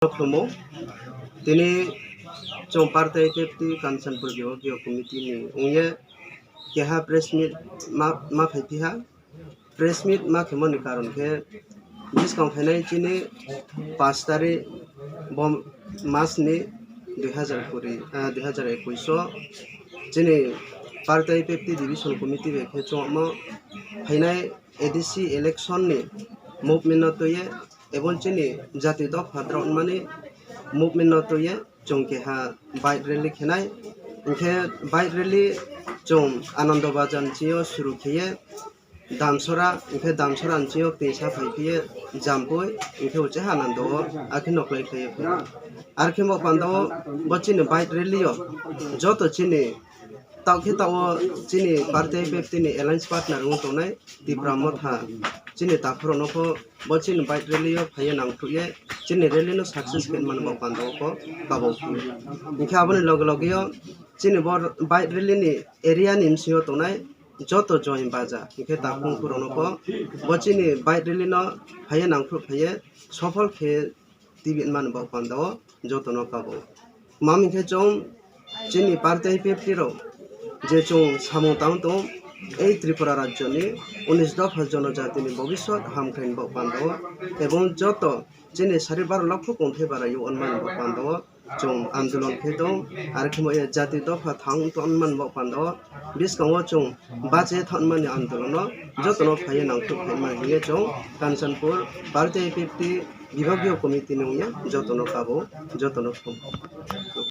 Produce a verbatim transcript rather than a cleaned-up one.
Khulumo. Tini chwng partai K F T Kanchanpur Bibhagiya Committee ni wngye keha press meet ma, ma phai phiha. Press meet ma khemoni karon khe bwskang phainai chini pash tarikh bo mas ni dui hazar kuri, ah, dui hazar ekush o chini partai K F T Division Committee bai khe chwngmo phainai A D C election ni movement no twiye, ebong chini jati dopha drop mani movement no twiye chwng keha bike rally khenai. Hinkhe bike rally chwng Anando Bazar ni sio suru kheye Damsora, hinkhe Damsora ni sio tinsa phai phiye Jampui, hinkhe uche Anando o akhe noklai khlaiye phai. Arkhe bo panda o bo chini bike rally o joto chini Tao khe tao chini party K F T ni alliance partner wng tongnai Tipra Motha chini takhorokno pho bo chini bike rally o phaiye nangthukye chini rally no success khe mani bo panda o pho kabo phuru. Hinkhe aboni loge loge o chini bo bike rally ni area ni bisingo tongnai joto join baja hinkhe takhung phuru no pho bo chini bike rally no phaiye nangthuk phaiye sophol khe T V mani bo panda o joto no kabo. Mami khe chwng chini party K F T rok je chwng samung tang tong ei Tripura rajyo ni unis dopha jonojati ni bobiswt hamkrai ni bo panda o ebong joto chini sari baro lokho kongthai bara yo onmani bo panda o chwng andolon khe tong, ar khe mo jati dopha thang tong mani bo panda o bwskango chwng bache thang mani andolon no joto no phaiye nangthuk khe mani hiye chwng Kanchanpur party K F T Bibhagiyo committee ni wngya jotono kabo, jotono thum.